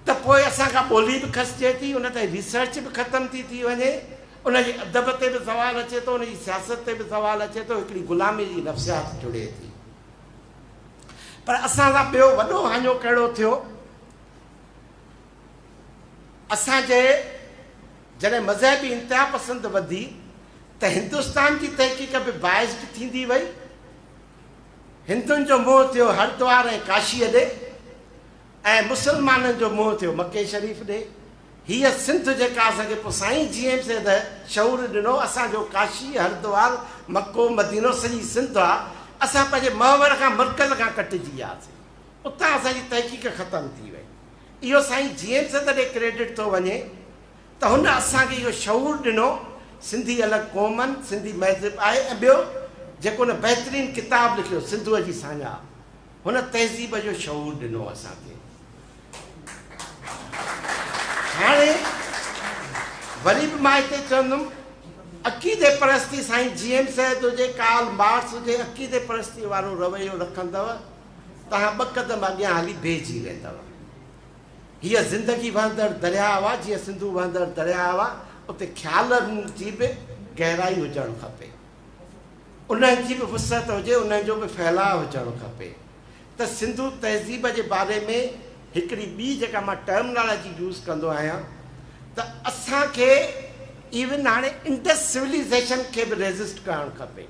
ته پوء اسان کان ٻولي به کسجي ٿي، ان تي ريسرچ به ختم ٿي ٿي وڃي، ان جي ادب تي به زوال اچي ٿو، ان جي سياست تي به زوال اچي ٿو، هڪڙي غلامي جي نفسيات جڙي ٿي. پر اسان سان ٻيو وڏو هاڃو ڪهڙو ٿيو؟ اسان جي جڏهن مذهبي انتها پسند وڌي ته هندستان جي تحقيق به بائسڊ ٿيندي وئي. هندن جو منهن ٿيو هردوار ۽ ڪاشيء ڏي ۽ مسلمانن جو منهن ٿيو مڪي شريف ڏي. هيء سنڌ جيڪا اسان کي پوء سائين جي ايم سيد شعور ڏنو، اسان جو ڪاشي، هردوار، مڪو، مدينو سڄي سنڌ آ، اسان پنهنجي محور کان مرڪز کان ڪٽجي وياسين. اتان اسان جي تحقيق ختم ٿي وئي. اهو سائين جي ايم سيد ڏي ڪريڊٽ ٿو وڃي ته هن اسان کي اهو شعور ڏنو، سنڌي الڳ قوم آهن، سنڌي مهذب آهي ۽ ٻيو جيڪو هن بهترين ڪتاب لکيو سنڌوء جي ساڃاهه، هن تهذيب جو شعور ڏنو اسان کي. هاڻي وري به مان هتي چوندم عقيدي پرستي سائين جي ايم سيد هجي، ڪارل مارڪس هجي، عقيدي پرستي وارو رويو رکندؤ توهان ٻه قدم اڳيان هلي بيهجي ويندؤ. هيء زندگي وهندڙ درياهه آ، جيئن سنڌو وهندڙ درياهه آ، اتي خيالن جي به گهرائي هجڻ کپي. انهن جي به وسعت هجي، انهن جو به ڦهلاء هجڻ کپي ته سنڌو تهذيب جي باري ۾ هڪڙي ٻي جيڪا مان ٽرمنالاجي يوز ڪندو آهيان ته اسان کي ايون هاڻي انڊس سوليزيشن کي به ريزسٽ ڪرڻ کپي.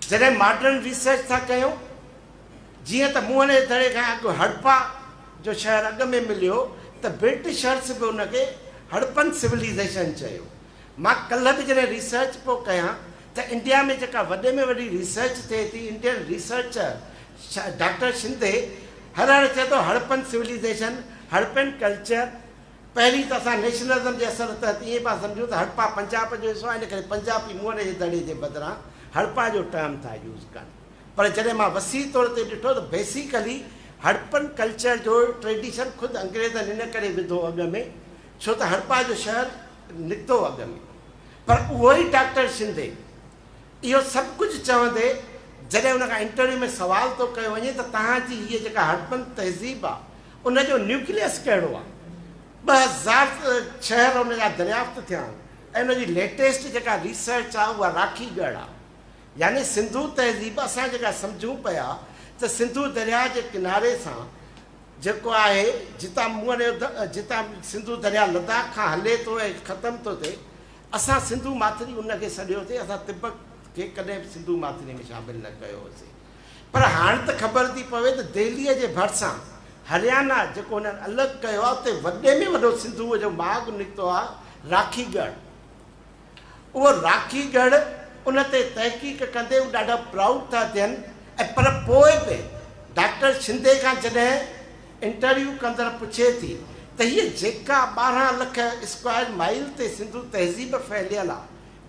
جڏهن ماڊرن ريسرچ ٿا ڪيون، جيئن ته موهن جي دڙي کان اڳ هڙپا جو شهر اڳ ۾ مليو ته برٽشرس به ان کي هڙپن سوليزيشن چيو. مان ڪلهه به جڏهن ريسرچ پيو ڪيان ته انڊيا ۾ جيڪا وڏي ۾ وڏي ريسرچ ٿئي ٿي انڊين ريسرچر ڊاڪٽر شندي هر هر چئي ٿو هڙپن سوليزيشن، هڙپن ڪلچر، پهرين ته اسان نيشنلزم جي اثر تحت ائين پيا سمجهون ته هڙپا پنجاب جو حصو آهي ان ڪري پنجابي موهن جي دڙي جي بدران هڙپا جو ٽرم ٿا يوز ڪن پر جڏهن مان وسيع طور تي ڏٺو ته بيسيڪلي هڙپن ڪلچر جو ٽريڊيشن خود انگريزن ان ڪري وڌو اڳ ۾ ڇو ته هڙپا جو شهر نڪتو اڳ ۾ پر اهو ئي ڊاڪٽر شندي اهو سڀ ڪجهه چوندي جڏهن ان کان انٽرويو ۾ سوال ٿو ڪيو وڃي ته توهان جي هيء جيڪا هڙپن تهذيب آ ان جو نيوڪليس ڪهڙو آ؟ 2000 شهر ان جا دريافت ٿيا آهن ۽ ان جي ليٽيسٽ جيڪا ريسرچ آ اها راکي ڳڙهه آ. يعني سنڌو تهذيب اسان جيڪا سمجهون پيا ته سنڌو درياهه جي ڪناري سان جيڪو آهي جتان موهن جو جتان سنڌو درياهه لداخ کان هلي ٿو ۽ ختم ٿو ٿئي اسان سنڌو ماٿري ان کي سڏيوسي اسان تبت کي ڪڏهن به سنڌو ماٿري ۾ شامل نه ڪيو هوسي. پر هاڻ ته خبر ٿي پوي ته دهليء جي ڀرسان هريانا جيڪو هنن الڳ ڪيو آهي اتي وڏي ۾ وڏو سنڌوء جو ماڳ نڪتو آهي راکي ڳڙهه. اهو راکي ڳڙهه ان تي تحقيق ڪندي هو ڏاڍا پرائوڊ ٿا ٿين ۽ پر پوء به ڊاڪٽر شندي کان جڏهن انٽرويو ڪندڙ پڇي ٿي ته هيء جيڪا 12 لک اسڪوائر مائيل تي سنڌو تهذيب ڦهليل آهي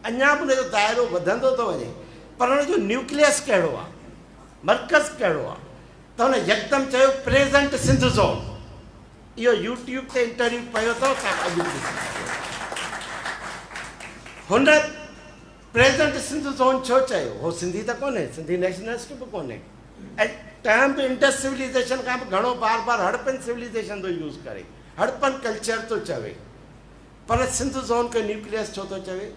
اڃا به ان جو دائرو وڌندو ٿو وڃي پر ان جو نيوڪليس ڪهڙو آ؟ مرڪز ڪهڙو آ؟ ته هن يڪدم چيو پريزنٽ سنڌ زون. اهو يوٽيوب تي انٽرويو پيو اٿو توهان اڄ به ڏسي سگهو ٿا. هن پريزنٽ سنڌ زون ڇو چيو؟ هو سنڌي ته ڪونهي، سنڌي نيشنلسٽ به ڪونهي ۽ ٽرم به انڊس سوليزيشن کان به گهڻو بار بار هڙپن سوليزيشن ٿو يوز ڪري، هڙپن ڪلچر ٿو چوي. پر سنڌ زون کي نيوڪليس ڇو ٿو چوي؟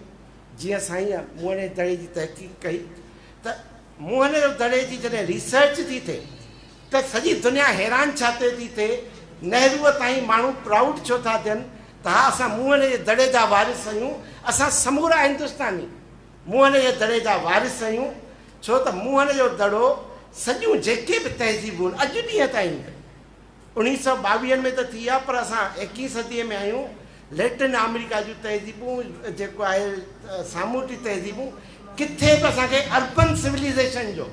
جيئن سائينء موهن جي دڙي جي تحقيق ڪئي ته موهن جو دڙي جي جڏهن ريسرچ ٿي ٿئي ته سڄي دنيا حيران ڇا تي ٿي ٿئي، نهروء تائين ماڻهو پرائوڊ ڇو ٿا ٿين ته ها اسان موهن جي دڙي جا وارث آهيون، اسان سمورا هندستاني موهن جي دڙي جا وارث آهيون، ڇو ته موهن جو دڙو سڄيون جيڪي به تهذيبون اڄ ڏينهن تائين به اڻيهه سئو ٻاويهن ۾ ته ٿي آ پر اسان ايڪيهين صديء ۾ آهيون، ليٽن آمريڪا جون تهذيبون جيڪو آهي سامونڊي تهذيبون ڪٿي به اسان کي اربن سوليزيشن جو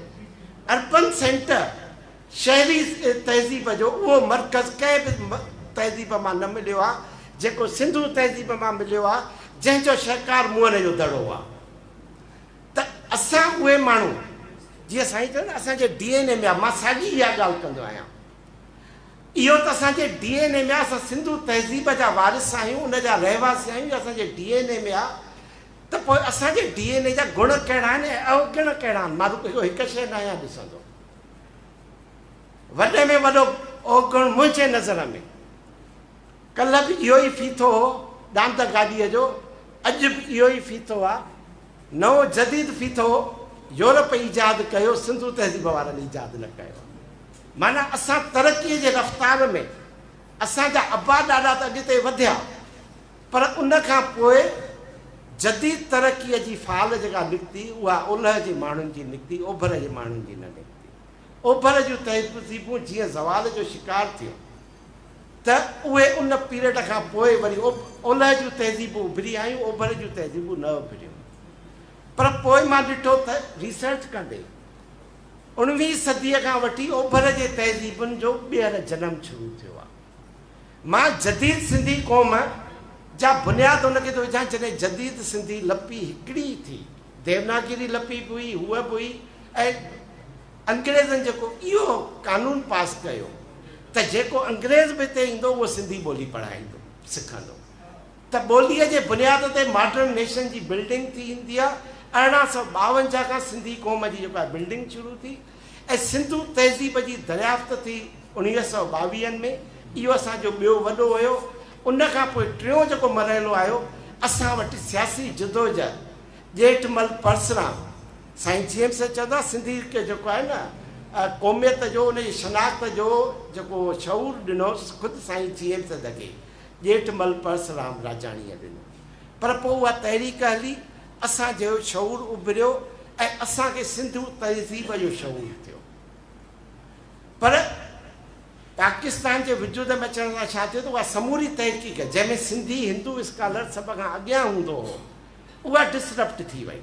اربن سينٽر شهري تهذيب جو اهو مرڪز ڪنهن به تهذيب مان نه مليو آ جيڪو سنڌو تهذيب مان مليو آ جنهن جو شهڪار موهن جو دڙو آ ته اسان اهي ماڻهو جيئن سائين چيو نه اسان جي ڊي اين اي ۾ آ مان ساڳي اها ڳالهه ڪندو آهيان اهو ته اسان جي ڊي اين اي ۾ آ، اسان سنڌو تهذيب جا وارث آهيون، ان جا رهواسي آهيون، اهو اسان جي ڊي اين اي ۾ آ ته پوء اسان جي ڊي اين اي جا گڻ ڪهڙا آهن ۽ اوگڻ ڪهڙا آهن؟ مان رڳو هڪ شيء ناهيان ڏسندو. وڏي ۾ وڏو اوگڻ منهنجي نظر ۾ ڪلهه به اهو ئي ڦيٿو هو ڏاند گاڏيء جو، اڄ به اهو ئي ڦيٿو آ. نئون جديد ڦيٿو يورپ ايجاد ڪيو، سنڌو تهذيب وارن ايجاد نه ڪيو. معنيٰ اسان ترقيء جي رفتار ۾ اسان جا ابا ڏاڏا ته اڳتي وڌيا پر ان کان پوء جديد ترقيء جي فال جيڪا نڪتي اها اولهه جي ماڻهن جي نڪتي اوڀر جي ماڻهن جي نه نڪتي. اوڀر جون تهذيبون جيئن زوال جو شڪار ٿيون ته اهي ان پيريڊ کان پوء وري اولهه جون تهذيبون اڀري آيون اوڀر جون تهذيبون نه اڀريون پر پوء مان ڏٺو ته ريسرچ ڪندي اڻويهين صديء کان وٺي اوڀر جي تهذيبن جو ٻيهر جنم شروع ٿيو آهي. مان جديد سنڌي قوم جا بنياد ان کي ٿو وجهان جڏهن جديد سنڌي لپي هڪڙي ئي ٿي. ديوناگري لپي به هئي، هوء به هئي ۽ انگريزن جيڪو اهو قانون پاس ڪيو ته جيڪو انگريز به هتي ايندو اهو سنڌي ٻولي پڙهائيندو، سکندو. ته ٻوليء جي بنياد تي ماڊرن نيشن جي بلڊنگ ٿي ايندي آ. 1852 کان سنڌي قوم جي جيڪا بلڊنگ شروع ٿي ۽ سنڌو تهذيب جي دريافت ٿي اڻويهه سئو ٻاويهن ۾ اهو اسان جو ٻيو وڏو هيو. ان کان پوء ٽيون جيڪو مرحلو آيو اسان وٽ سياسي جدوجهد ڄيٺمل پرسرام سائين جي ايم سيد چوندو آ سنڌي کي جيڪو آهي نه قوميت جو ان جي شناخت جو جيڪو شعور ڏنو خود سائين جي ايم سيد کي ڄيٺمل پرسرام راجاڻيء ڏنو. پر پوء اها تحريڪ هلي، اسان جو شعور اڀريو ۽ اسان کي سنڌو تهذيب جو شعور ٿيو. پر پاڪستان جي وجود ۾ اچڻ سان ڇا ٿيو ته اها سموري تحقيق جنهن ۾ سنڌي هندو اسڪالر سڀ کان اڳيان هوندو هو، اها ڊسرپٽ ٿي وئي.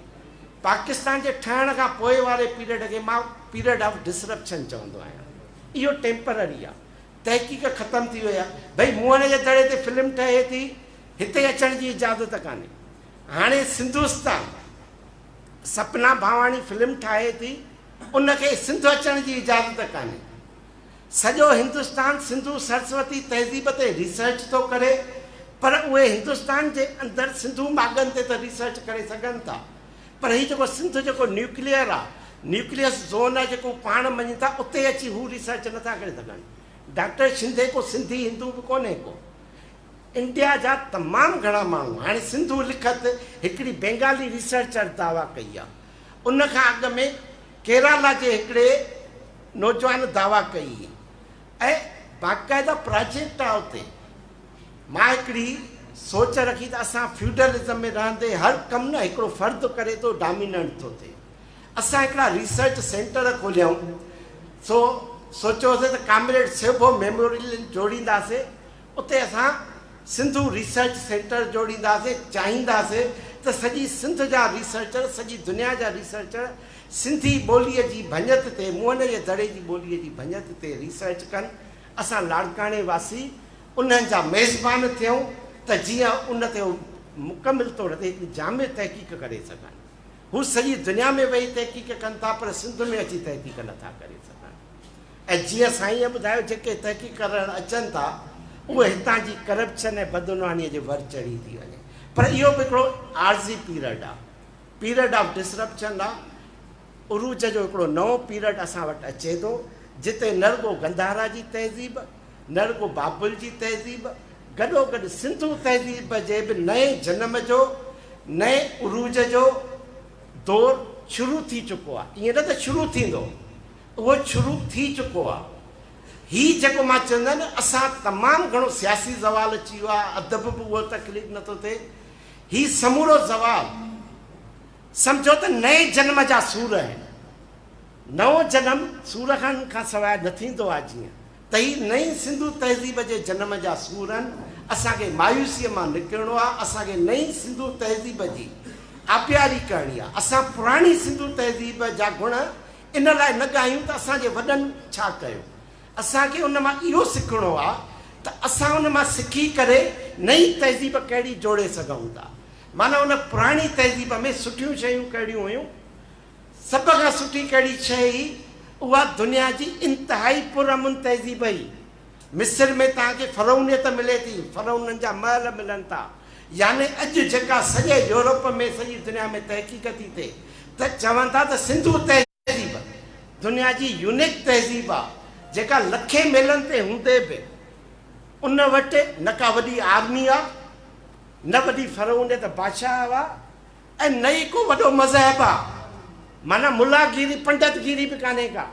پاڪستان جي ٺهڻ کان پوء واري پيريڊ کي مان پيريڊ آف ڊسرپشن چوندو آهيان. اهو ٽيمپرري آهي. تحقيق ختم ٿي وئي آهي. ڀئي موهن جي دڙي تي فلم ٺهي ٿي، هتي اچڻ جي اجازت ڪانهي. هاڻي سنڌوستان سپنا ڀاواڻي فلم ٺاهي ٿي، ان کي سنڌ اچڻ جي اجازت ڪانهي. سڄو هندستان سنڌو سرسوتي تهذيب تي ريسرچ ٿو ڪري، پر اهي هندستان جي اندر سنڌو ماڳن تي ته ريسرچ ڪري سگهن ٿا، پر هي جيڪو سنڌ جيڪو نيوڪليئر آ، نيوڪليس زون آ جيڪو پاڻ مڃين ٿا اتي اچي هو ريسرچ نٿا ڪري سگهن. ڊاڪٽر شندي ڪو سنڌي هندو به ڪونهي ڪو. انڊيا جا تمام گهڻا ماڻهو هاڻي سنڌو لکت هڪڙي بينگالي ريسرچر دعويٰ ڪئي آ. ان کان اڳ ۾ ڪيرالا جي هڪڙي نوجوان دعويٰ ڪئي هئي ۽ باقاعده پراجيڪٽ آ اتي. مان هڪڙي سوچ رکي ته اسان فيوڊلزم ۾ رهندي هر ڪم نه هڪڙو فرد ڪري ٿو ڊاميننٽ ٿو ٿئي. اسان هڪڙا ريسرچ سينٽر کوليائون سو سوچيوسي ته ڪامريڊ سيڀو ميموريل جوڙينداسي اتي اسان سنڌو ريسرچ سينٽر جوڙينداسي چاهينداسي ته سڄي سنڌ جا ريسرچر سڄي دنيا جا ريسرچر سنڌي ٻوليء جي ڀڃت تي موهن جي دڙي جي ٻوليء جي ڀڃت تي ريسرچ ڪن اسان لاڙڪاڻي واسي انهن جا ميزبان ٿيون ته جيئن ان تي هو مڪمل طور تي هڪ جامع تحقيق ڪري سگهن. هو سڄي دنيا ۾ ويهي تحقيق ڪن ٿا پر سنڌ ۾ اچي تحقيق نه ٿا ڪري سگهن ۽ جيئن سائينء ٻڌايو جيڪي تحقيق ڪرڻ اچن ٿا اهي هتان جي ڪرپشن ۽ بدعنوانيء جي ور چڙهي ٿي وڃي پر اهو به هڪڙو عارضي پيرڊ آ پيرڊ آف ڊسرپشن آ عروج جو هڪڙو نئون پيرڊ اسان وٽ اچي ٿو جتي نه رڳو گنڌارا جي تهذيب نه رڳو بابل جي تهذيب، گڏوگڏ سنڌو تهذيب جي به نئين جنم جو، نئين عروج جو دور شروع ٿي چڪو آهي. ائين نه ته شروع ٿيندو، اهو شروع ٿي چڪو آهي. هي جيڪو مان چوندو آهيان نه اسان تمام گهڻو سياسي زوال اچي ويو آهي، ادب به اهو تخليق نٿو ٿئي. هي سمورو زوال سمجهو ته نئين جنم جا سور آهن. نئون جنم سورن کان سواء نه ٿيندو آهي جيئن ته هي نئين سنڌو تهذيب جي جنم جا سور آهن، اسان کي مايوسيء مان نڪرڻو آهي، اسان کي نئين سنڌو تهذيب جي آبياري ڪرڻي آهي، اسان پراڻي سنڌو تهذيب جا گڻ ان لاء نه ڳايون ته اسان جي وڏن ڇا ڪيو، اسان کي ان مان اهو سکڻو آهي ته اسان ان مان سکي ڪري نئين تهذيب ڪهڙي جوڙي سگهون ٿا، معنيٰ ان پراڻي تهذيب ۾ سٺيون شيون ڪهڙيون هيون، سڀ کان سٺي ڪهڙي شيء هئي؟ اها دنيا جي انتهائي پرامن تهذيب هئي. مصر ۾ توهان کي فرعونيت ملي ٿي، فرعونن جا محل ملن ٿا. يعني اڄ جيڪا سڄي يورپ ۾ سڄي دنيا ۾ تحقيق ٿي ٿئي ته چون ٿا ته سنڌو تهذيب دنيا جي يونيڪ تهذيب آ جيڪا لکين ميلن تي هوندي به ان وٽ نه ڪا وڏي آرمي آ، نه وڏي فرعونيت بادشاهه آ، ۽ نه ئي ڪو وڏو مذهب آ، معنيٰ ملا گيري پنڊت گيري به ڪانهي ڪا.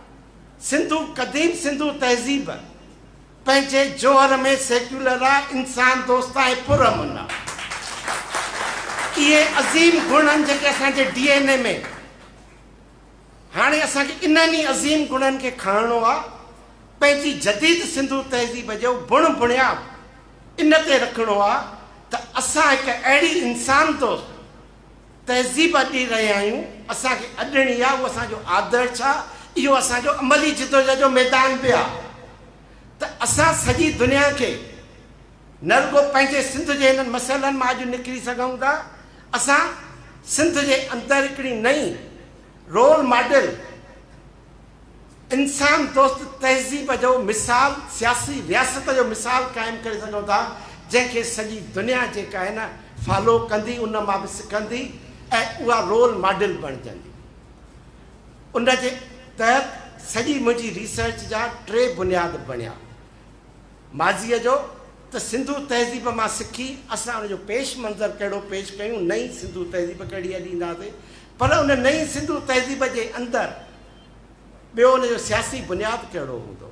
سنڌو قديم سنڌو تهذيب پنهنجي جوهر ۾ سيڪيولر آ، انسان دوست آ ۽ پر امن آ. اهي عظيم گڻ آهن جيڪي اسان جي ڊي اين اي ۾. هاڻي اسان کي انهن ئي عظيم گڻن کي کڻڻو آ، پنهنجي جديد سنڌو تهذيب جو بڻ بڻياد ان تي رکڻو آ ته اسان هڪ اهڙي انسان دوست تهذيب اڏي رهيا آهيون، اسان کي اڏڻي آ، اهو اسان جو آدرش آ، اهو اسان جو عملي جدوجهد جو ميدان به آ ته اسان سڄي دنيا کي نه رڳو پنهنجي سنڌ جي هنن مسئلن مان اڄ نڪري سگهون ٿا، اسان سنڌ جي اندر هڪڙي نئين رول ماڊل انسان دوست تهذيب جو مثال سياسي رياست جو مثال قائم ڪري سگهون ٿا جنهن کي سڄي دنيا جيڪا آهي نه فالو ڪندي ان مان به سکندي ۽ اها رول ماڊل بڻجندي. ان جي تحت سڄي منهنجي ريسرچ جا ٽي بنياد بڻيا. ماضيء جو ته سنڌو تهذيب مان سکي اسان ان جو پيش منظر ڪهڙو پيش ڪيون، نئين سنڌو تهذيب ڪهڙي اڏينداسين، پر ان نئين سنڌو تهذيب جي اندر ٻيو ان جو سياسي بنياد ڪهڙو هوندو؟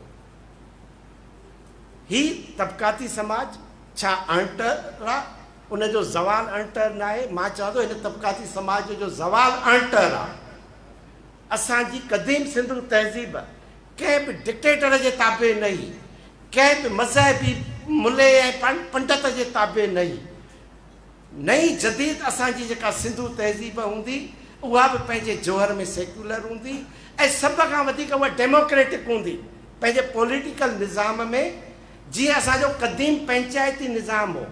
هي طبقاتي سماج ڇا اڻٽر آ؟ ان جو زوال اڻٽر ناهي؟ مان چوان ٿو هن طبقاتي سماج جو زوال اڻٽر آ. اسان جي قديم سنڌو تهذيب ڪنهن به ڊڪٽيٽر جي تابع نه هئي، ڪنهن به مذهبي ملي ۽ پنڊت جي تابع نه هئي. نئين جديد اسان جي جيڪا سنڌو تهذيب هوندي، اها به پنهنجي جوهر ۾ سيڪيولر هوندي ۽ سڀ کان وڌيڪ اها ڊيموڪريٽڪ هوندي پنهنجي پوليٽيڪل نظام ۾ جيئن اسان جو قديم پنچائتي نظام هو.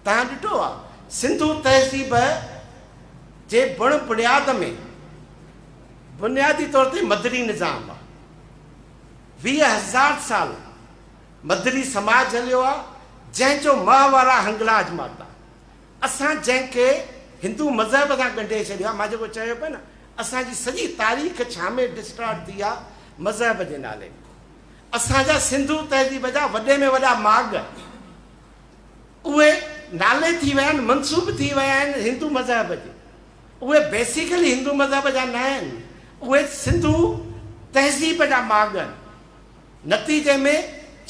توهان ڏٺو آهي سنڌو تهذيب جي بڻ بڻياد ۾ بنيادي طور تي مدري نظام آ. 20,000 سال مدري سماج هليو آ، جنهن جو محور آ هنگلاج ماتا. اسان جنهن کي هندو مذهب سان ڳنڍي ڇڏيو آ، مان جيڪو چيو پئي نه، اسان جي سڄي تاريخ ڇا ۾ ڊسٽارٽ ٿي آ، مذهب جي نالي ۾. اسان جا سنڌو تهذيب جا وڏي ۾ وڏا ماڳ اهي نالي ٿي ويا آهن، منسوب ٿي ويا آهن هندو مذهب جي. اهي بيسيڪلي هندو مذهب جا نه آهن، اهي سنڌو تهذيب جا ماڳ آهن. نتيجي ۾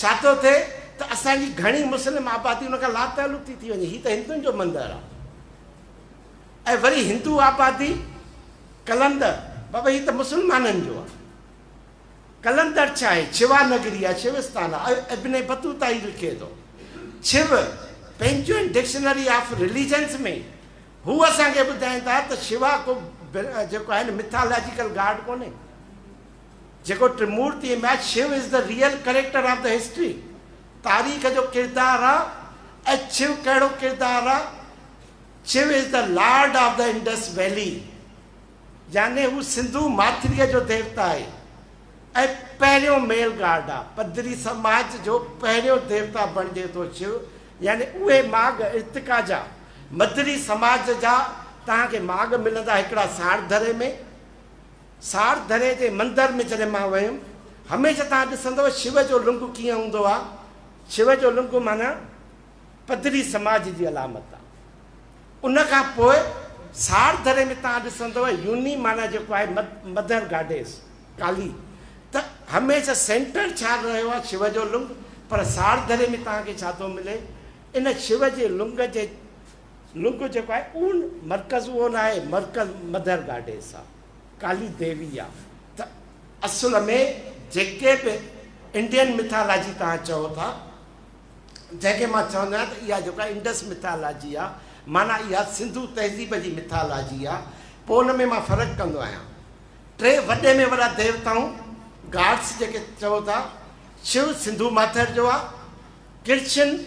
ڇا ٿو ٿئي ته اسان جي گهڻي مسلم آبادي ان کان لاتعلق ٿي ٿي وڃي، هي ته هندن جو مندر آهي ۽ وري هندو آبادي قلندر بابا هي ته مسلمانن جو آهي. قلندر ڇا آهي؟ شوا نگري آهي، شوستان آهي. ابن بطوطه ئي لکي ٿو. شو پنهنجين ڊڪشنري آف رليجنس ۾ هو اسان کي ٻڌائين ٿا ته شوا ڪو جيڪو آهي نه مٿالاجيڪل گاڊ ڪونهي جيڪو ٽرمورتي ۾ آهي Shiv is the real character of the history تاريخ جو ڪردار آ ۽ شو ڪهڙو ڪردار آ Shiv is the lord of the Indus valley يعني هو سنڌو ماٿريء جو ديوتا آهي ۽ پهريون ميل گاڊ آ. پدري سماج جو پهريون ديوتا بڻجي ٿو شو يعني اهي ماڳ ارتقا جا مدري سماج جا توهان کي ماڳ ملندا هڪڙا ساڙڌري ۾ ساڙڌري جي مندر ۾ جڏهن مان ويم هميشه توهان ڏسندؤ شو جو لنگ ڪيئن هوندو آ شو جو لنگ معنيٰ پدري سماج جي علامت آ. ان کان پوء ساڙ دري ۾ توهان ڏسندؤ يوني معنيٰ جيڪو آهي مدر گاڊيس ڪالي ته هميشه سينٽر ڇا رهيو آهي شو جو لنگ پر ساڙ دري ۾ توهان کي ڇا ٿو ملي ان شو جي لنگ جي لنگ جيڪو آهي اهو مرڪز اهو نه آهي مرڪز مدر گاڊيس آهي ڪالي ديوي آهي ته اصل ۾ جيڪي به انڊين مٿالاجي توهان چئو ٿا جنهن کي مان چوندو آهيان ته اها جيڪا انڊس مٿالاجي آهي معنيٰ اها سنڌو تهذيب جي مٿالاجي آهي پوء ان ۾ مان فرق ڪندو آهيان ٽي وڏي ۾ وڏا ديوتائون گاڊس جيڪي چئو ٿا شو سنڌو ماٿر جو آهي ڪرشن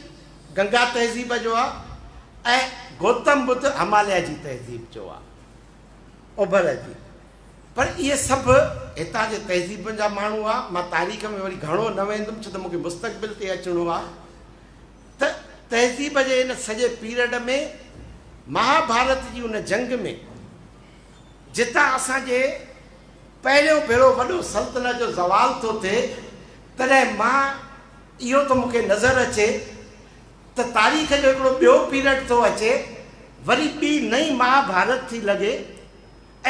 گنگا تهذيب جو آهي ۽ گوتم ٻڌ هماليا جي تهذيب جو آهي اوڀر جي پر اهي سڀ هتان جي تهذيبن جا ماڻهو هئا. مان تاريخ ۾ وري گهڻو نه ويندم ڇو ته مون کي مستقبل تي اچڻو آهي ته تهذيب جي ان سڄي پيريڊ ۾ مهاڀارت جي ان جنگ ۾ جتان اسان جي پهريون ڀيرو وڏو سلطنت جو زوال ٿو ٿئي تڏهن مان اهو ٿو مون کي نظر اچي ته تاريخ جو هڪڙو ٻيو پيريڊ ٿو اچي وري ٻي نئين مهاڀارت ٿي لڳي.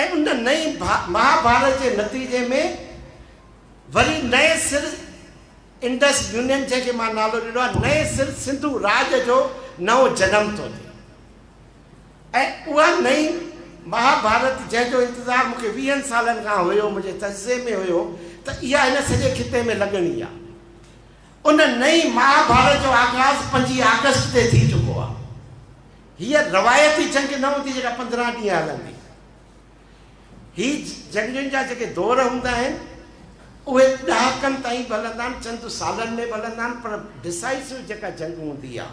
۽ ان نئين مهاڀارت جي نتيجي ۾ وري نئين سر انڊس يونين جنهن کي مان نالو ڏنو آهي نئين سر سنڌو راڄ جو نئون جنم ٿو ٿئي ۽ اها نئين مهاڀارت جنهن جو انتظار مون کي ويهن سالن کان هيو منهنجي تجزئي ۾ هيو ته اها هن سڄي خطي ۾ لڳڻي آهي ان نئين مهاڀارت جو آغاز پنجين آگسٽ تي ٿي چڪو آهي. هيء روايتي جنگ نه هوندي جيڪا 15 ڏينهن هلندي. هي جنگين جا جيڪي دور هوندا آهن، اهي ڏهاڪن تائين به هلندا آهن، چند سالن ۾ به هلندا آهن، پر ڊسائسو جيڪا جنگ هوندي آهي،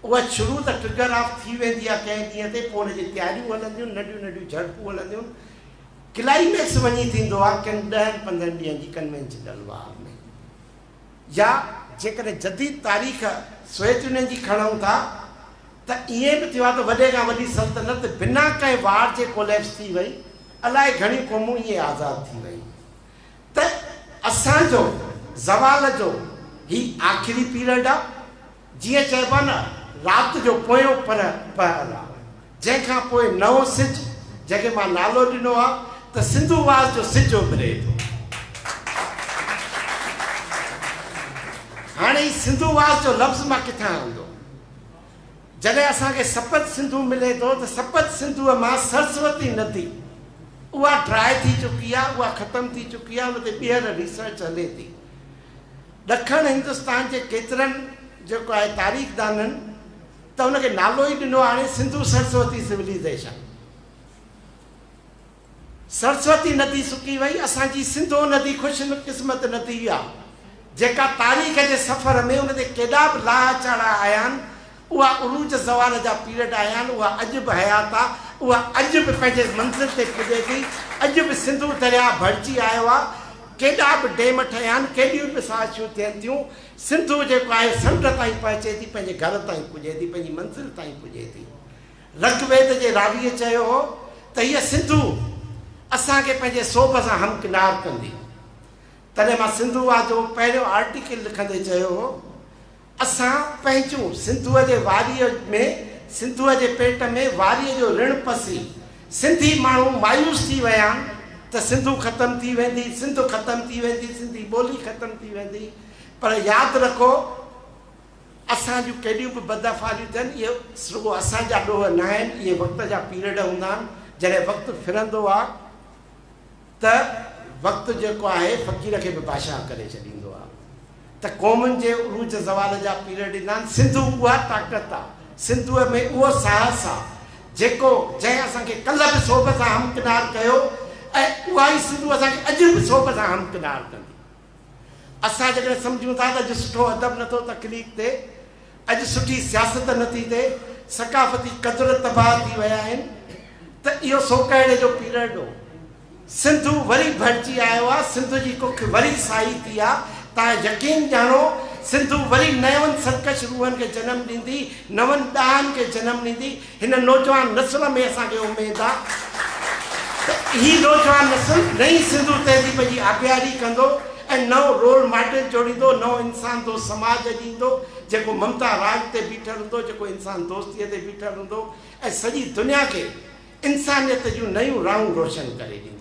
اها شروع ته ٽرگر آف ٿي ويندي آهي ڪنهن ڏينهن تي، پوء ان جي تياريون هلنديون، ننڍيون ننڍيون جهڙپون هلنديون، ڪلائميڪس وڃي ٿيندو آهي ڪن ڏهن پندرهن ڏينهن جي ڪنوينشنل وار ۾. يا جيڪڏهن جديد تاريخ سوويت يونين جي کڻون ٿا ته ائين به ٿيو آهي ته وڏي کان وڏي سلطنت بنا ڪنهن وار جي ڪوليپس ٿي وئي، الائي گهڻيون قومون ائين آزاد ٿي ويون ته اسان جو زوال جو هي آخري پيرڊ آهي. جيئن چئبو آهي نه رات جو پويون پرهه پهر آهي، جنهن کان پوء نئون سج، جنهن کي مان نالو ڏنو آهي ته سنڌو واس جو سج اڀري ٿو. هاڻي هي سنڌو واس جو لفظ مان ڪٿان آندو؟ جڏهن اسان کي سپت سنڌو ملي ٿو ته سپت سنڌوء مان سرسوتي ندي اها ڊراء ٿي چڪي آهي، اها ختم ٿي چڪي آهي، ان تي ٻيهر ريسرچ هلي ٿي. ڏکڻ هندستان جي ڪيترن جيڪو آهي تاريخدانن ته ان کي نالو ئي ڏنو آهي سنڌو سرسوتي سوليزيشن. سرسوتي ندي سڪي وئي، اسان جي سنڌو ندي خوش قسمت ندي آ، جيڪا تاريخ جي سفر ۾ ان تي ڪيڏا به لاها چاڙها آيا آهن، اها عروج زوال جا پيريڊ آيا آهن، اها اڄ به حيات آ، اها اڄ به پنهنجي منزل تي پڄي ٿي، اڄ به سنڌو درياهه ڀرجي آيو آ، ڪيڏا به ڊيم ٺهيا آهن، ڪيڏيون به سازشون ٿين ٿيون، سنڌو جيڪو آهي سمنڊ تائين پهچي ٿي، پنهنجي گهر تائين پڄي ٿي، پنهنجي منزل تائين پڄي ٿي. رگ ويد جي راويء چيو هو ته هيء سنڌو اسان کي پنهنجي سوڀ سان همڪنار ڪندي. تڏهن مان سنڌوء جو پهريون آرٽيڪل لکندي چيو هو، اسان پنهنجون سنڌوء جي واريء ۾ سنڌوء جي پيٽ ۾ واريء جو رڻ پسي سنڌي ماڻهو مايوس ٿي ويا آهن ته سنڌو ختم ٿي ويندي، سنڌ ختم ٿي ويندي، سنڌي ٻولي ختم ٿي ويندي پر ياد رکو اسان جون ڪيڏيون به بدافعاليون ٿين اهي رڳو اسان جا ڏوهه ناهن اهي وقت جا پيريڊ هوندا آهن جڏهن وقت ڦرندو آهي ته وقت جيڪو آهي فقير کي به بادشاهه ڪري ڇڏيندو آهي ته قومن جي عروج زوال جا پيريڊ ايندا آهن سنڌو اها طاقت آهي سنڌوء ۾ اهو ساهس آهي جيڪو جنهن اسان کي ڪلهه به سوڀ سان همڪنار ڪيو ۽ اها ئي سنڌو اسان کي اڄ به سوڀ سان همڪنار ڪندي. اسان جيڪڏهن سمجهون ٿا ته اڄ سٺو ادب نٿو تخليق ٿئي، اڄ سٺي سياست نٿي ٿئي، ثقافتي قدر تباهه ٿي ويا آهن ته اهو سوڪهڙي جو پيريڊ هو. سنڌو وري ڀرجي آيو آ، سنڌ جي ڪک وري سائي ٿي آ، تان يقين ڄاڻو سنڌو وري نون سرڪش روحن کي جنم ڏيندي، نون ڏاهن کي جنم ڏيندي، هن نوجوان نسل ۾ اسان کي اميد آ ته هي نوجوان نسل نئين سنڌو تهذيب جي آبياري ڪندو ۽ نئون رول ماڊل جوڙيندو، نئون انسان دوست سماج ڏيندو، جيڪو ممتا راڄ تي بيٺل هوندو، جيڪو انسان دوستيء تي بيٺل هوندو ۽ سڄي دنيا کي انسانيت جون نيون راهون روشن ڪري ڏيندي.